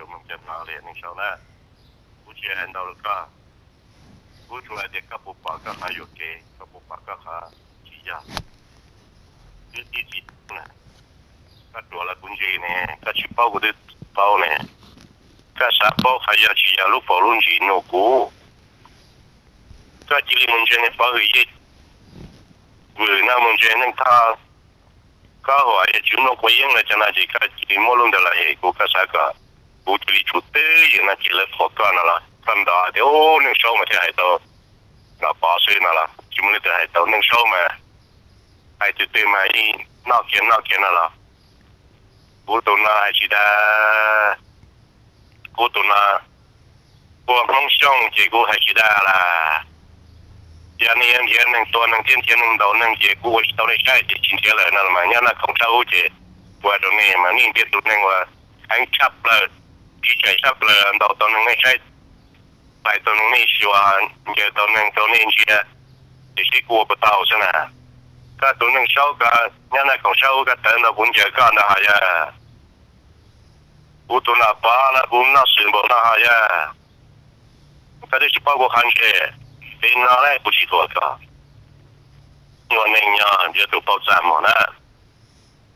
Rau mus ncaws no li neeg sau na, kuv tsis hais ntau rau koj, kuv tsuas hais tias koj puas pom koj qhov yuam kev, koj puas pom koj qhov tsis yog. Twb tib tsis na, koj ruam los kuv ntse ne, koj tsis paub kuv twb paub ne, koj xav paub qhov yog tsis yog lub paus lub ntsis nug kuv. Koj cia li mus ntseeg niag Pov Hwm Yej vwm no, mus ntseeg Neej Thoj, koj huam yog Tswv Nplooj Quav Yeeb los cov no ces koj cia li muab lub ntawd los es kuv, koj xav kom kuv cia li tsum twj ywm no ces lawv qhuas koj no los koj nto tias ub Neej Saub mas thiaj hais tau Nom Pov xwb no los tsis muaj leej twg hais tau. Neej Saub mas hais twg twg mas yeej noj kiag noj kiag no los kuv tus no hais tsis dag. Kuv tus no ua Hmoob Xyooj ces kuv hais tsis dag las. Yog nej yuav nrhiav neeg tua neeg thiab nrhiav neeg ntaus neeg ces kuv ua tsis tau nej saib ces tsis nrhiav lawm no los mas nyob Naj Khoom Tshab Ub ces ua rau nej mas nej thiaj tus neeg uas heev tshaj plaws, tsiv tshaj plaws ntaus tau neeg nej saib, pais tau neeg nej xyuas, ncaws tau neeg rau nej ntsia, tiam sis kuv ua puas tau xwb na. Koj tus Neej Saub ko nyob Naj Khoom Tshab Ub koj tawv ntau kuv ncaws koj ntag hos yog. Kuv tus Nom Pov no kuv noj xwm npaum no hos yog. Koj twb tsis paub kuv qhov ntsej, li no ne kuv tsis thuam koj. Ua neej nyob yuav tsum paub txaj muag na.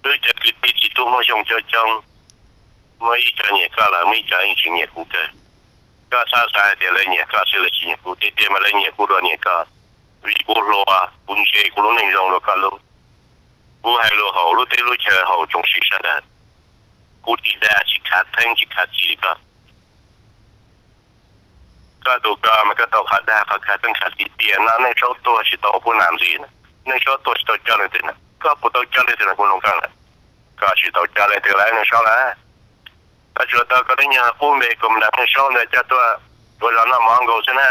Wb cov kwv tij txiv tub Hmoob Xyooj coob coob, muaj ib co nyiam koj los muaj ib co yeej tsis nyiam kuv kawg. Koj txhob xav hais tias lawv nyiam koj xwb lawv tsis nyiam kuv, tiag tiag mas lawv nyiam kuv dua nyiam koj, vim kuv hluas kuv ntse kuv lub neej zoo dua koj lub. Kuv hais lus haum lub teb lub chaw haum tsoom sim sawv daws. Kuv tsis dag tsis khav theeb tsis khav txi li koj. Koj tus ko mas koj tau qhov dag qhov khav theeb khav txi tiag no, Neej Saub tuag tsis tau ua pub nam ntxiv, Neej Saub tuag tsis tau coj leej twg na, koj puas tau coj leej twg na kuv nug koj lawm. Koj tsis tau coj leej twg lawm Neej Saub lawm. Koj tsuas tau koj lub nyuag qub npe kom nram Neej Saub ntawd coj tuaj ua zos noj mov nkaus xwb na,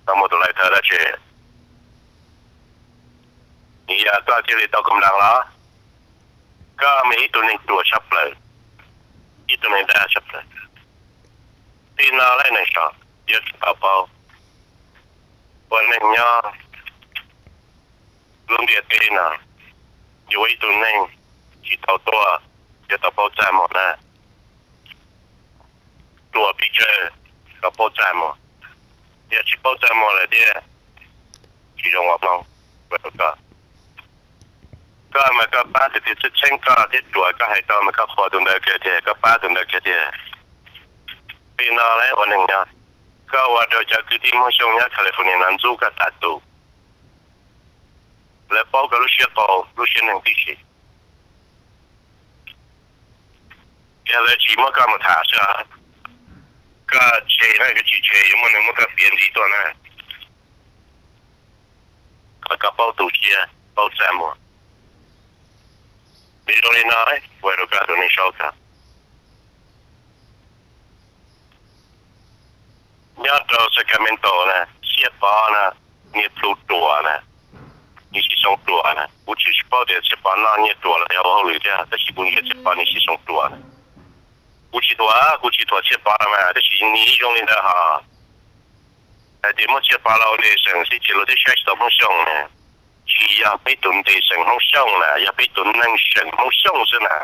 tau muaj tus lawv thawj dab tsi. Nws yog koj thiaj li tau kom nram los? Koj mas ib tug neeg ruam tshaj plaws, ib tug neeg dag tshaj plaws. Tej no lawm neeg saud yuav tsum tau paub. Ua neeg nyob lub ntiaj teb no, yuav ua ib tug neeg tsis tau tuaj, yuav tau paub txaj muag na. Ruam pes tsawg kom paub txaj muag, yog tsis paub txaj muag lawm thiab tsis zoo ua Hmoob. Koj mas koj pab tus twg txheeb txheeb koj thiab ruam koj hais tau mas koj qhuas tus ntawd kiag tiag, koj pab tus ntawd kiag tiag. Tej no lawm ua neeg nyob, koj ua rau cov kwv tij Hmoob Xyooj nyob California no ntxub koj tas tus. Lawv paub koj lub siab qau lub siab neeg tib si. Yog lawv tsis muab koj mus tham xwb, koj tseg na, koj tsis tseg yuav muaj neeg muab koj piav ntxiv tuaj na. Kom koj paub tu siab paub txaj muag. Vim zoo li no, ua rau koj tus neeg saub kawg. Nyob rau Sacramento na, Txhiaj Pov na, niag plhu ruam na, niag Siv Xoo ruam na, kuv tsis tsis paub tias Txhiaj Pov noj nyiaj ruam los yog ua hauj lwm thiab, tab sis kuv ntsia Txhiaj Pov niag Siv Xoo ruam na. Kuv tsis thuam, kuv tsis thuam Txhiaj Pov los mas, tab sis nws ib zoo li ntawd hos. Hais tias muab Txhiaj Pov los ua ntes seem xwb ces luag twb saib tsis tau Hmoob Xyooj na. Tsis yog peb tus ntes seem Hmoob Xyooj na, yog peb tus neeg seem Hmoob Xyooj xwb na.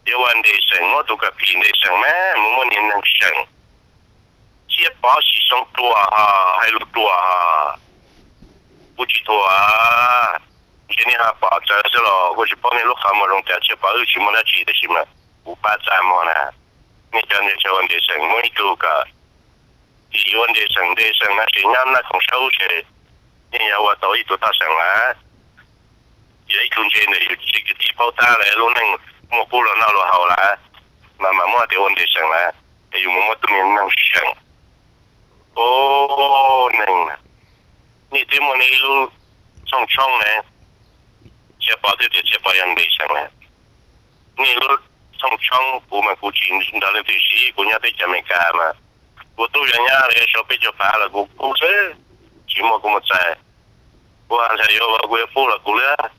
Yuav ua ntes seem, muab tus kam phim ntes seem mas mus muab niag neeg seem. Txhiaj Pov Siv Xoo ruam hos, hais lus ruam hos. Kuv tsis thuam, ntshe nej ho pom txawv xwb los kuv tsis paub nej lub qhov muag zoo cas. Txhiaj Pov wb tsis muaj dab tsi tab sis mas kuv pab txaj muag na. Nej cov ntes seem ua ntes seem muab ib tug kom, tsis yuav ntes seem, ntes seem no ces nyob Naj Khoom Sab Ub ces yeej yog ua tau ib tug thoj seem lawm. Yog ib tug ntse ntawm yus tsev kwv tij paub tab lawm lub neej muaj pub luag noj luag haus lawm, mas mam muab tias ua ntes seem lawm, es yus mus muab tus niag neeg seem. Ub, neeg, nej twb muaj nej ib lub txhooj tshoob ne, Txhiaj Pov twb tias Txhiaj Pov yog ntes seem lawm. Nej lub txhooj tshoob, kuv mas kuv tsis nrog leej twg siv, kuv nyob teb chaws Amelikas mas kuv tub yog nyab li sau peb caug phav los kuv pub xwb, tsis muaj kuv mus txais. Kuv hais ntshai yuav ua kuv yuav pub los kuv liab,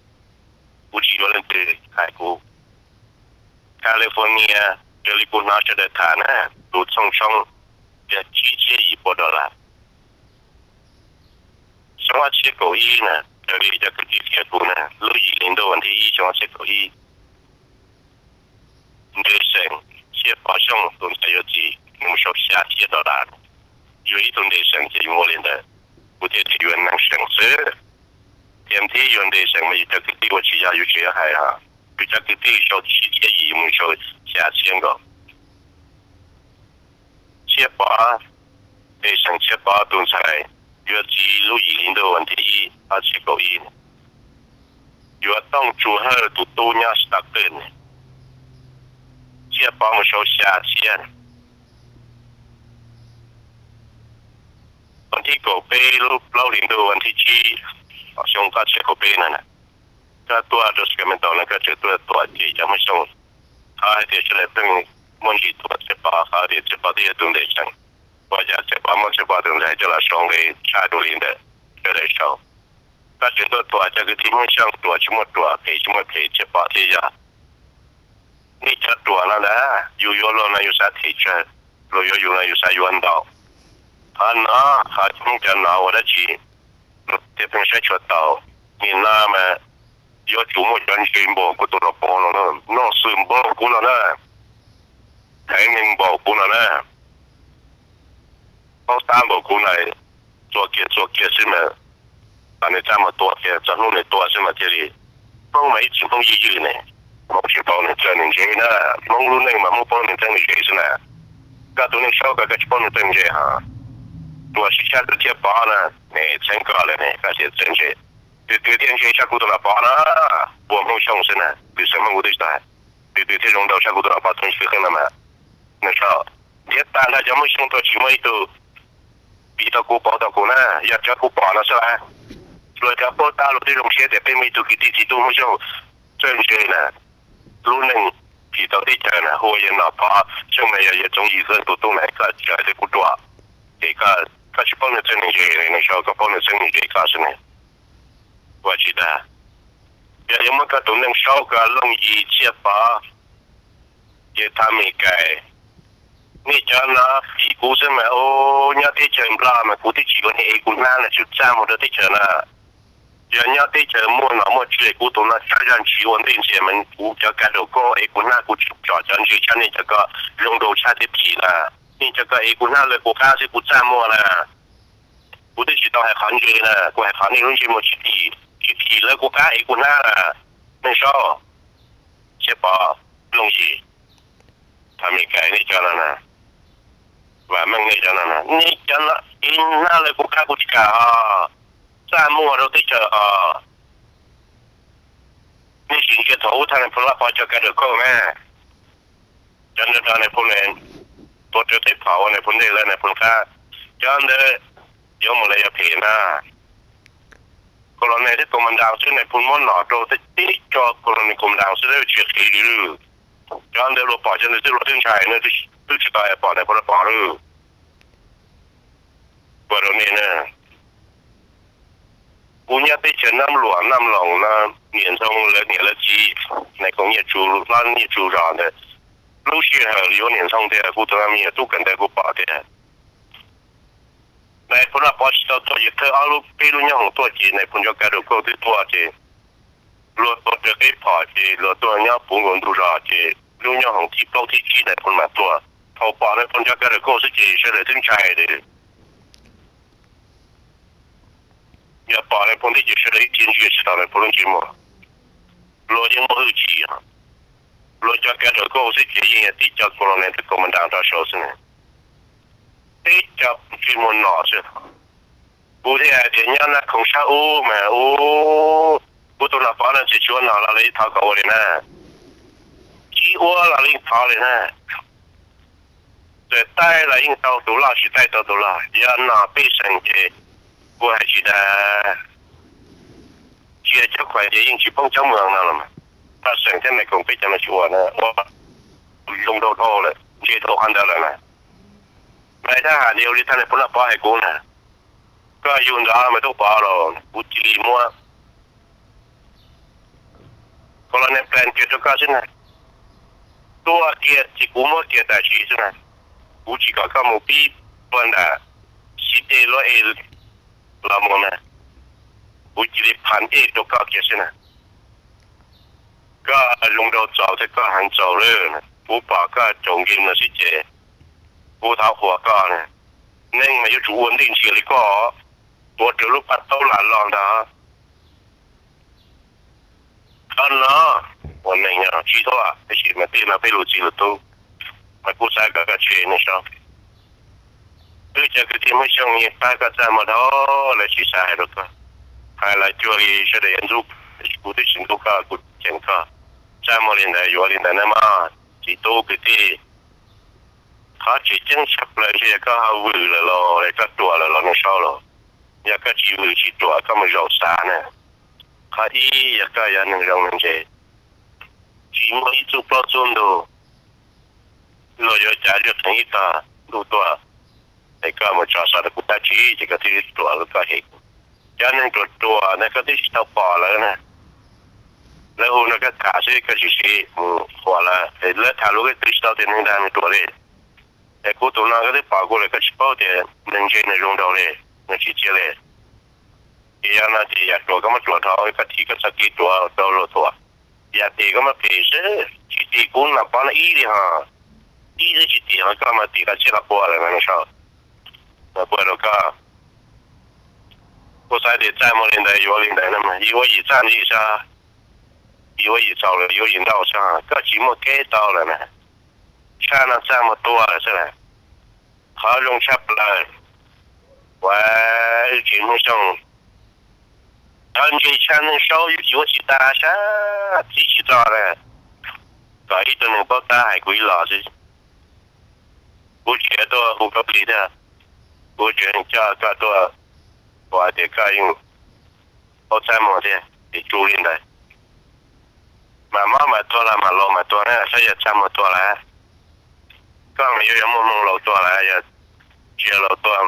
kuv tsis yuav leej twg hais kuv. California, raws li kuv hnov sawv daws tham na, tus txhooj tshoob yog tsib txhiab yim pua dollar. Xyoo ob txhiab kaum ib na, raws li cov kwv tij qhia kuv na, lub yim hli ntuj vas thib ib xyoo ob txhiab kaum ib, ntes seem, Thiaj Pov Xyooj tus ntxhais yuav txiv nws mus sau xya txhiab dollar. Yuav ib tug ntes seem ces yus ua li ntawd, kuv thiaj tias yuav neeg seem xwb. Tiam thiab yuav ntes seem mas yus cov kwv tij ua tsis yog, yus tseem yuav hais os. Yus cov kwv tij sau tsib txhiab yim, yus mus sau xya txhiab nkaus. Txhiab Pov, ntes seem Txhiab Pov tus ntxhais yuav txiv lub yim hli ntuj vas thib ib ob txhiab kaum ib, yuav Tooj Tsu Hawj tus tub nyob Stockton. Txhiab Pov mus sau xya txhiab. Vas thib kaum peb lub plaub hlis ntuj vas thib tsib xyoo ob txhiab kaum peb no na, koj tuaj rau Sacramento no koj tseem tuaj tuam ces cov Hmoob Xyooj qhov hais tias sawv daws pheej muaj ntsis tuam Txhiab Pov, qhov tias Txhiab Pov twb yog tus ntes seem, ua cas Txhiab Pov muab Txhiab Pov tus ntxhais coj los sau nqe tshaj dua li ntawd, sawv daws sau. Koj tseem tuaj tuam cov kwv tij Hmoob Xyooj, ruam tsis muaj ruam, phem tsis muaj phem, Txhiab Pov thiaj yog. Nej cov ruam no ntag, yus yuav luag no yus xav them tsawg, luag yuav yus no yus xav yuav ntau. Qhov no, qhov Hmoob cov no ua dab tsi thiaj pheej saib tshua tau? Nim no mas yuav tsum muaj cov ntse npaum kuv tus los pov no, noj xwm npaum kuv no na, theev neeg npaum kuv no na, paub tab npaum kuv na, txuas kiag txuas kiag xwb mas, kom nws txaj muag tua kiag txog hnub nws tua xwb mas thiaj li. Hmoob mas ib txwm Hmoob ywj ywj ne, Hmoob tsis paub nws txawj nws ntse na. Hmoob lub neej mas Hmoob paub nws txawj nws ntse xwb na. Koj tus neeg saub ko koj tsis paub nws txawj ntse hos. Ruam sib tshab tus Txhiab Pov na, ne txheeb koj lawm ne koj tias txawj ntse. Tus twg thiaj ntse tshaj kuv tus los Pov na? Puas Hmoob Xyooj xwb na, tus xeem Hmoob kuv twb tsis tau hais. Tus twg thiaj zoo nraug tshaj kuv tus los Pov tus ntse qeej no mas. Nws saib, ntiav tag nrho cov Hmoob Xyooj tuaj tsis muaj ib tug piv tau kuv pauv tau kuv na, yog cov kuv pom no xwb las. Luag cov paub tab luag twb zoo siab tias peb muaj ib tug kwv tij txiv tub Hmoob Xyooj txawj ntse na, lub neej phim tau teb chaws na, hu ua yawg Nom Phov Xyooj na, yog yawg Txoov Yim Xeeb tus tub na, koj tsis hais tias kuv ruam, ces koj tsis paub nws txawj nws ntse, nws sau koj paub nws txawj nws ntse koj xwb ne. Ua tsis tag, yog yuav muab koj tus neeg saub ko Looj Yim, Txhiaj Pov, ces Thaj Mes Kais, nej cov no fiv kuv xwb mas, nyob teb chaws Nplog mas kuv twb tsis kom nej ev kuv hnab los tsis txaj muag rau teb chaws na. Yog nyob teb chaws muaj nom muaj tswv kuv tus no tsav zaj ntsis ua ntej ntxias mas kuv cov kav daum kauj ev kuv hnab, kuv tsis tsom cov ntse tshaj nej cov ko zoo nraug tshaj thiab phim na. Nej cov ko ev kuv hnab lawv kuv qab xwb kuv txaj muag na. Kuv twb tsis tau hais qhov ntse na, kuv hais qhov nej lub ntsej muag tsis phim, tsis phim lawv kuv qab ev kuv hnab na. Neej Saub, Txhiaj Pov, Looj Yim, Thaj Mes Kais, nej cov no na, Vam Meej, nej cov no na, nej cov no ev hnab lawv kuv qab kuv tsis kam os, txaj muag rau teb chaws os. Nej sim ntsia thaum ub thaj Nais Phoo Vaj Pov cov kav daum kauj na, cov ntawd nrog Nais Phoo tuav rawv teb phom ua Nais Phoo ntej lawv Nais Phoo qab, cov ntawd yuav mus lawv yuav phem na. Kaus los nes thiab kaus mas nras xwb Nais Phoo muab nom rau tib co kaus los nes kaus mas nras xwb tsis qhia li lawm. Cov ntawd luag pom cov ntawd twb luag twb ntshai, twb tsis tau pom Nais Phoo Vaj Pov lawm. Ua rau nej na, kuv nyob teb chaws Naj Luam Naj Loos no, Niam Ntxhoo lawv niam lawv txiv, Nais Koom Nyiaj Tsu, Hlob Nyiaj Tsu zos ntawd, lub sij hawm yuav Niam Ntxhoo tias kuv tus me nyuam tub kawm ntawv kuv pom tias Nais Phoo Vaj Pov tsis tau tuaj ces thawj ob lub peb lub nyoob hoom tuaj ces Nais Phoo cov kav daum kauj twb tuaj ces luag tuav rawv teb phom ces luag tuaj nyob puv nkaus ntug zos ces lub nyoob hoom thib plaub thib tsib Nais Phoo mam tuaj. Thaum pom Nais Phoo cov kav daum kauj xwb ces sawv daws twb ntshai lawm. Yog pom Nais Phoo thiab ces sawv daws ib txhia ntsia tsis tau Nais Phoo lub ntsej muag. Luag yeej muaj hwj chim, luag cov kav daum kauj xwb ces yeej yog tib co kaus los nes thiab kaus mas nras rau saud xwb na, tib co ntsej muag nom xwb. Kuv thiaj hais tias nyob Naj Khoom sab ub mas ub, kuv tus Nom Pov no tsis tshua nom los lawv yeej thov kom ua li na, tsis ua los lawv yeej thov li na. Txawm taij los yeej tau tus loj, tsis taij tau tus loj, yog nom pej xeem ces kuv hais tsis dag. Tsis yog cov khuam ces yeej tsis poob coob mus no los mas, pej xeem thiab Nais Koom peb cov no tsis ua na, ua zoo dhau dhau lawm, ntse dhau qhov ntawd lawm na. Mas thab ham li ua li thaj Nais Phoo Vaj Pov hais kuv na, koj yug ntawd mas tub pov los kuv cia li muab kaus los nes plan kiag rau koj xwb na. Tuaj kiag ces kuv muab kiag tam sim xwb na. Kuv tsis kom koj mus pib puag nram xib teb luab ej los mus na. Kuv cia li pham ej rau koj kiag xwb na. Koj zoo nraug txaus thiab koj heev txaus lawm. Kuv pom koj caum nkim no xwb ces kuv thov qhuas koj. Neeg mas yuav tsum ua ntej ntsia li koj, tuav rawv lub paj taub lam los ntag. Qhov no ua neeg nyob tsis thuam, tab sis mas tej no peb lus txij lus tub, mas kuv xav kom koj tsis neeg saub. Wb cov kwv tij Hmoob Xyooj yeej pab koj txaj muag dhau lawm, tsis xav hais rau koj. Hais los cuag li sawv daws yuav ntxub, tab sis kuv twb tsis ntxub koj, kuv cheem koj. Txaj muag li ntawd yuav li ntawd na mog, txiv tub kwv tij. Qhov tseem ceeb tshaj plaws ntshe yog koj ho vwm lawm los koj ruam lawm los neeg saub los. Yog koj tsis vwm tsis ruam koj mus zaum xav na. Qhov ib yog koj yog neeg zoo neeg ntse, tsis muaj ib txuj plaub txuj ntug, luag yuav cav zuj qees ib tog ntuj tuaj, es koj mus tso xov rau kuv dab tsi ces koj twb ruam lawm koj hem kuv. Cov neeg ruam ruam ntawd koj twb tsis tau pom lawv na. Lawv hu no koj tham xwb koj tsis siv mus qhuas lawv, lawv tham lus koj twb tsis tau tias neeg dag neeg ruam li. Es kuv tus no koj twb pom kuv lawm koj tsis paub tias neeg ntse nws zoo nraug li, nws tsim txiaj li. Ces yog no ces yam ruam koj muab ruam dhau, koj thim koj txoj kev ruam rau luag thuam. Yam tim koj muab tim xwb, tsis tim kuv Nom Pov no ib li ho, ib xwb tsis tim ho koj mas tim qhov txhia qhov pua lawm mas neeg saub. Mas kuv hais rau koj, kuv xav tias txaj muag li ntawd yuav li ntawd no mas yus ua yim txaj ntsim xwb, yus ua yim txhaum lawm yus ua yim ntau xwb, koj tsis muaj kev tau lawm na. Tshaj no txaj muag tua lawm xwb las. Qhov zoo tshaj plaws uas wb tsev Hmoob Xyooj, cov ntse tshaj neeg saub yuav tsis tas sab txib tsis txog na, kom ib tug neeg paub tab hais kuv ib los xwb. Kuv tsis tuaj hu koj plig thiab, kuv tseem coj koj tuaj ua hais tias koj yeej paub txaj muag thiab ces tsuas li ntawd. Mas mob mas tuag los mas laus mas tuag na, saib yog txaj muag tuag lawm. Koj mas yuav yog muaj hmoo laus tuag lawm, yog tsis yog laus tuag,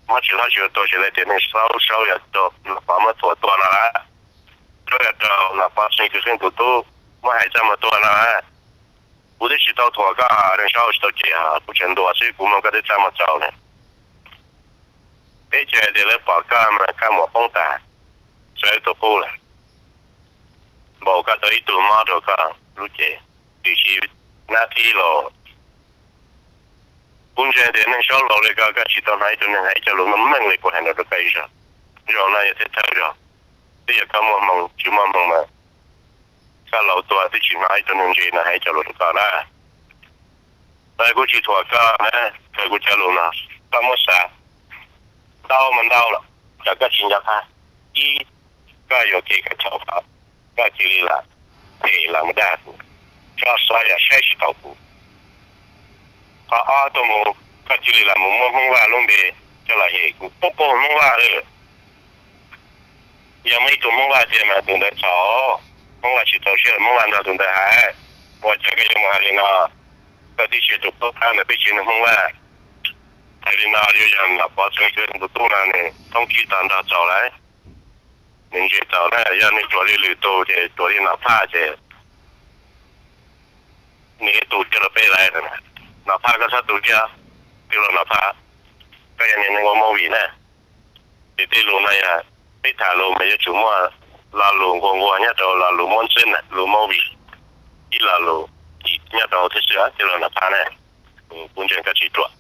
mob tsis hlob tsis yuav tuag tsis lawv tias neeg saub saub yog Nom Pov muab thuam tuag no lawm. Saub yog rau Nom Pov Xeeb Kwv Xeeb tus tub muab hais txaj muag tuag no lawm. Kuv twb tsis tau thuam koj, neeg saub tsis tau cem, kuv tseem ntuas xwb kuv mloog koj twb txaj muag txaus na. Peb chaw tias lawv pom koj mas kab muam poob tas, txawv tus qub lawm. Npaum koj tau ib tug mob rau koj lub cev, tiam sis nab thib los. Kuv ntseeg tias neeg saub laus li koj, koj tsis tau hnov ib tug neeg hais cov lus meej meej li kuv hais no rau koj ib zaug. Zaum no yog thiaj thawj zaug, twb yog koj muaj hmoo tsis muaj hmoo mas koj laus tuag twb tsis hnov ib tug neeg ntse no hais cov lus rau koj na. Txawm kuv tsis thuam koj na, txawm kuv cov lus no koj muab xav ntau mas ntau lawm, kom koj tsis nco qab. Ib, koj yuam kev koj txhaum, koj cia li lam phem lam mus dag kuv, tso xov yam saib tsis taus kuv. Qhov ob tuaj mus, koj cia li lam mus muab Hmoob Vaj lub npe coj los hem kuv, pub pub Hmoob Vaj lawm. Yog muaj ib tug Hmoob Vaj tiag mas tus ntawd txhaum, Hmoob Vaj tsis txaus siab, Hmoob Vaj nrog tus ntawd hais. Ua cas koj yuav mus hais li no? Koj twb tsis yog tus paub tab ntawm peb tsev neeg Hmoob Vaj. Hais li no yuav yog Nom Pov Xeeb Kwv tus tub no nws thoob tsib tog nrog txaus lawm. Nws ntse txaus na, yog nws ruam li lwm tus ces ruam li Nom Phaj ces nws yuav tu coj rau peb lawm. Nom Phaj koj txhob tu thiab, tij laug Nom Phaj, koj yog niag neeg ua movie na. Ces tej lus no yog peb tham lus mas yuav tsum muaj lo lus nquag nquag nyob rau lo lus muab ntxwb na, lus movie, ib lo lus nyob rau hauv thiab xwb tij laug Nom Phaj na. Kuv ntseeg koj tsis ruam.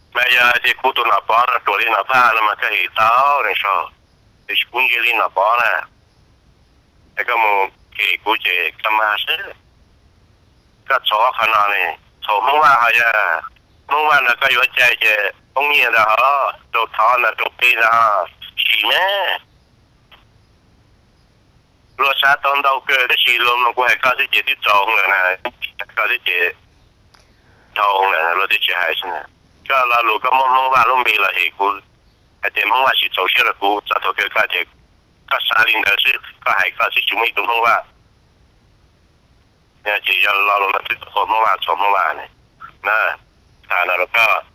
Mas yog hais tias kuv tus Nom Pov no ruam li Nom Phaj no mas koj hem tau neeg saub, tiam sis kuv ntse li Nom Pov na, es koj mus hem kuv ces koj mag xwb. Koj txhaum qhov no ne, txhaum Hmoob Vaj ho yog, Hmoob Vaj ntawd koj yuav cai ces poob nyiaj ntag ho, rau thov ntag rau peb ntag ho, sim me. Luag xav tau ntau kawg tab sis luag mloog kuv hais koj xwb ces twb txaus lawm na, koj xwb ces dhau lawm luag twb tsis hais xwb na. Koj lo lus koj muab Hmoob Vaj lub npe los hem kuv, hais tias Hmoob Vaj tsis txaus siab rau kuv, txog thaum kawg koj tias koj xav li ntawd xwb, koj hais koj xwb tsis muaj ib tug Hmoob Vaj. Ces yog lo lus no twb txhaum Hmoob Vaj, txhaum Hmoob Vaj ne. Na, tham no rau koj,